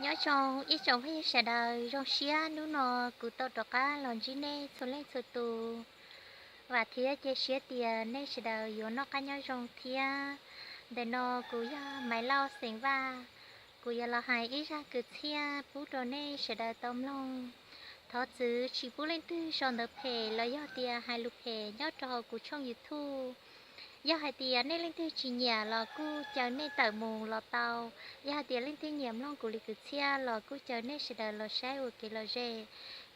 Nyob zoo ib tsoom phooj ywg sawv daws, zoo siab hnub no kuv tau rov qab los ntsib nej txhua leej txhua tus. Vam thiab cia siab tias nej sawv daws yuav noj qab nyob zoo thiab. Ntawm no kuv yog Maiv Lauj xeem Vaj, kuv yuav los hais ib zaj kwv txhiaj pub rau nej sawv daws tau mloog. Thov txwv tsis pub leej twg sau ntawv phem los yog tias hais lus phem nyob rau hauv kuv tshooj YouTube. Yog hais tias nej leej twg tsis nyiam los kuj caw nej tawm mus los tau. Yog hais tias leej twg nyiam mloog kuv li kwv txhiaj los kuj caw nej sawv daws los saib ua kev lom zem.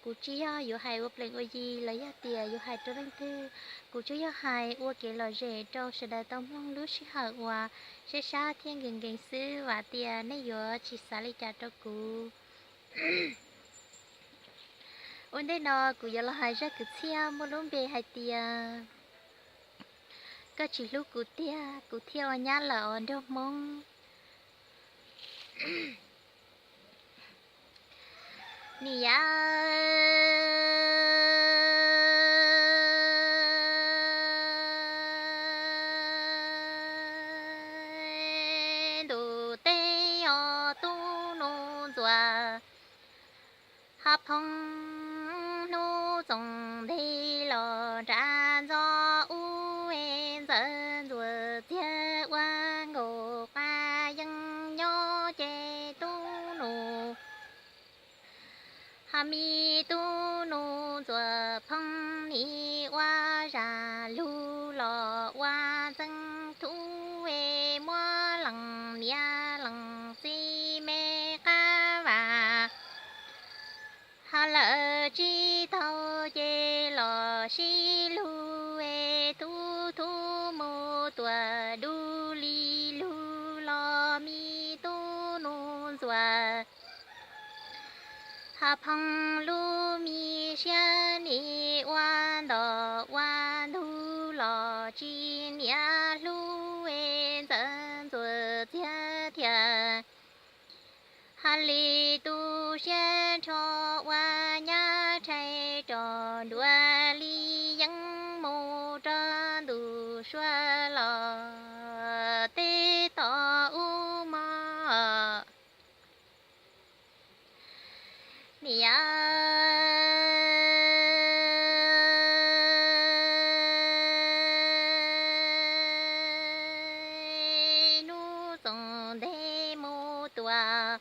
Kuv tsis yog yuav hais ua plees ua yi los yog tias yuav hais rau leej twg, kuv tsuas yog hais ua kev lom zem rau sawv daws tau mloog lub sij hawm uas sab sab thiab nkees nkees xwb, vam tias nej yuav tsis xav li cas rau kuv. Ua ntej no kuv yuav los hais zaj kwv txhiaj muaj lub npe hais tias, koj tsis hlub kuv tiag kuv thiaj ua nyab lawm os nraug Hmoob. Niam yau, ntuj teb os tub Nuj Ntxuam, ho phoov hnub txoos nteg los nram ntxo ub, ntxawm Ntxuam Txiag ua nkaus qab yeeb nyob ces tub Nuj, ho me tub Nuj Ntxuam Phoov nim ua zaj lug los ua ntxeev thub, muab leej niam leej txiv me qab vam, ho lawm tsis tau ces los sib lug, tub thub mus tuam du li lug los me tub Nuj Ntxuam, ho phoov lub me siab nim ua ntom ua ntug los tsis niam hlub, ntxawm Ntxuam Txiag thiaj ha li tu siab nrho ua nyab rhais rov nruab li yeeb mus rau ntu sua los teb tom ub mog. Niam yau, hnub txoos nteg mus tuam,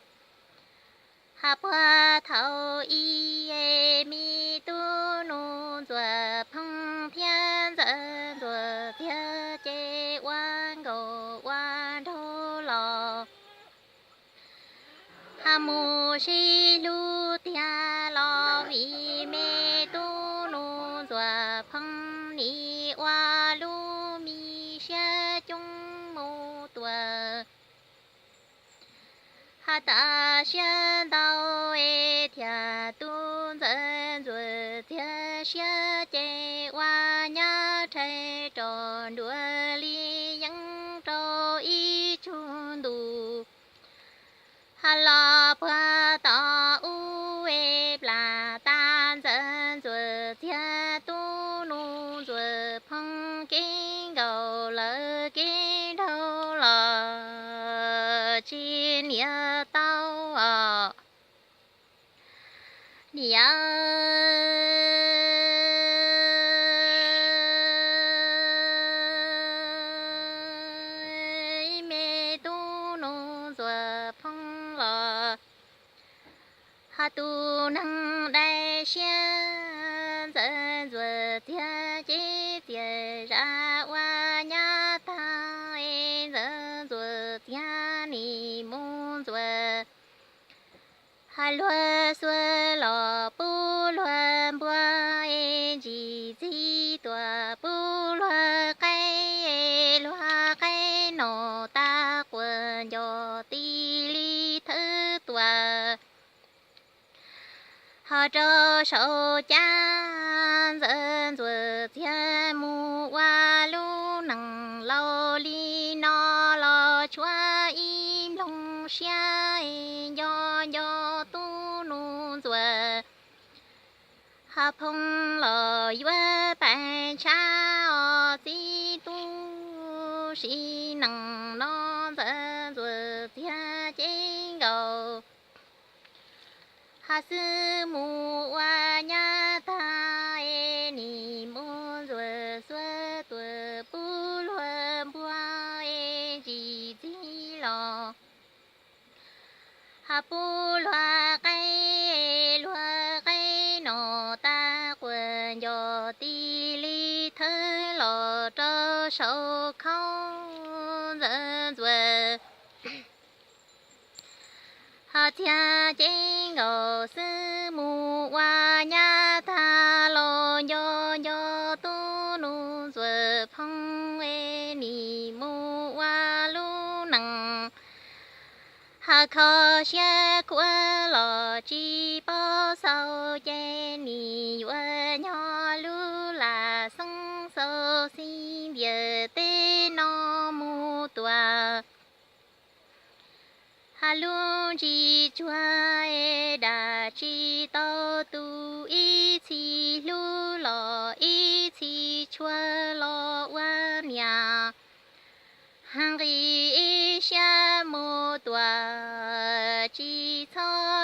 ha puag thaum ub me tub Nuj Ntxuam Phoov thiab ntxawm Ntxuam Txiag ces ua nkaus ua nraug los, ha mus sib hlub tiag los vim me tub Nuj Ntxuam Phoov nim ua lub me siab coob mus tuam, ha tas siab ntau es thiaj tu ntxawm Ntxuam Txiag siab ces ua nyab rhais rov nruab li yeeb rau ib tsug ntu, ha los puag tom ub es plam tas ntxawm Ntxuam Txiag tub Nuj Ntxuam Phoov kev nkaus lawv kev nraug los tsis niam tau os. Niam yau, me tub Nuj Ntxuam Phoov los ho tus neeg dai siab ntxawm Ntxuam Txiag ces txias zam ua nyab tag es ntxawm Ntxuam Txiag nim mus ntxuam ha luag xuas los pub luag npua es ntsis txiv tuam pub luag qaib es luag qaib no tas quas nco ti li thawb tuam. Ho rau saum caj ntxawm Ntxuam Txiag mus ua lub neej laus li no los tshuav ib nplooj siab nco nco tub Nuj Ntxuam. Ho Phoo los yuav pais ntshab os txiv tub, sim neej no ntxawm Ntxuam Txiag cev nkaus. Hab xwb mus ua nyab tag es nim mus ntxuav xuav tuam pub luag npua es ntsis txig los hab pub luag qaib, luag qaib no tag quas nco tig li thawb los rau saum khaub ntxawm ntxuav. Hab txiag ceeb nkaus xwb mus ua nyab tag los nco nco tub nus ntxuav phoov es nim mus ua lub nees. Hab kho siab khuav los tsis paub xaus ces nim yuav nyob lub lam xeeb xaus xib ntiag teb no mus tuaj. Hab lub ntsis tsuag es dam tsis tau tu, ib txhis hlub los ib txhis tshua los ua niam. Hab nqis ib siab mus tuaj tsis txhob